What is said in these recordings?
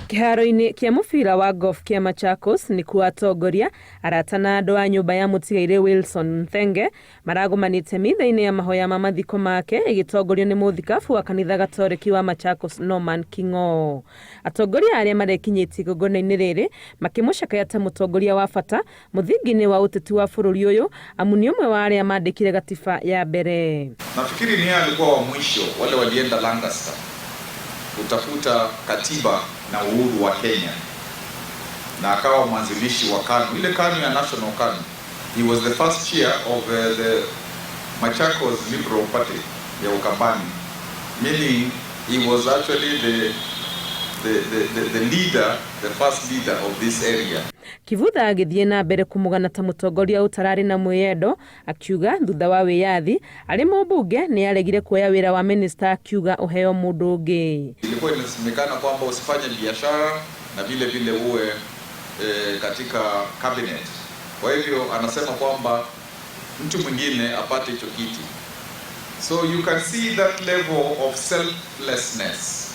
Kĩharo-inĩ kĩa mũbira wa golf kĩa Machakos nĩkuo atongoria, arata na andũ a nyũmba ya mũtigairĩ Wilson Nthenge maragomanĩte mitha-inĩ ya mahoya ma mathiko make ĩgĩtongorio nĩ mũthikabu wa kanitha Gatoreki wa Machakos Norman King'oo. Atongoria arĩa marekinyĩtie igongona-inĩ rĩrĩ makĩmũcakaya ta mũtongoria wa bata mũthingi-inĩ wa ũteti wa bũrũri ũyũ amu nĩ ũmwe wa arĩa mandĩkire gatiba ya mbere. Nafikiri ni yeye alikuwa wa mwisho wale walienda Lancaster kutafuta katiba na uhuru wa Kenya, na akawa mwanzilishi wa KANU, ile KANU ya National KANU. He was the first chair of the Machakos Liberal Party ya Ukambani, meaning he was actually the leader, the first leader of this area. Kivutha agĩthiĩ na mbere kũmũgana ta mũtongoria ũtararĩ na mwĩyendo, akiuga thutha wa wĩyathi arĩ mũmbunge nĩ aregire kuoya wĩra wa minista, akiuga ũheo mũndũ ũngĩ. Ilikuwa inasemekana kwamba usifanye biashara na vile vile uwe katika cabinet. Kwa hivyo anasema kwamba mtu mwingine apate hicho kiti. So you can see that level of selflessness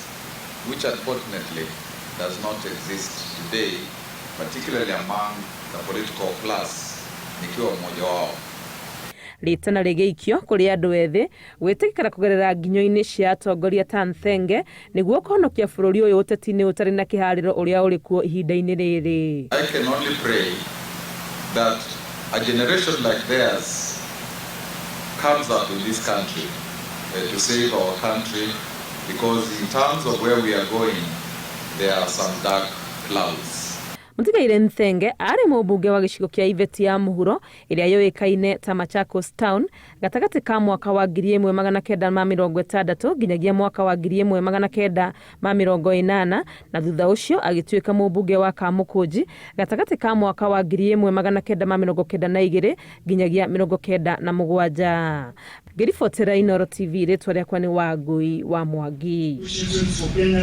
which unfortunately does not exist today, particularly among the political class, nikiwa mmoja wao. Rĩtana rĩgĩikio kũrĩ andũ ethĩ gwĩtĩkĩra kũgerera nginyo-inĩ cia atongoria ta Nthenge nĩguo kũhonokia bũrũri ũyũ ũteti-inĩ ũtarĩ na kĩharĩro ũrĩa ũrĩ kuo ihinda-inĩ rĩrĩ. I can only pray that a generation like theirs comes up in this country to save our country, because in terms of where we are going, there are some dark clouds. Mũtigairĩ Nthenge arĩ mũmbunge wa gĩcigo kĩa Iveti ya mũhuro ĩrĩa yũĩkaine ta Machakos Town gatagatĩ ka mwaka wa 1960 nginyagia mwaka wa 1980, na thutha ũcio agĩtuĩka mũmbunge wa Kamũkũnji gatagatĩ ka mwaka wa 1992 nginyagia 97. Ngĩribotera Inooro TV, rĩtwa rĩakwa nĩ Wangui wa Mwangi.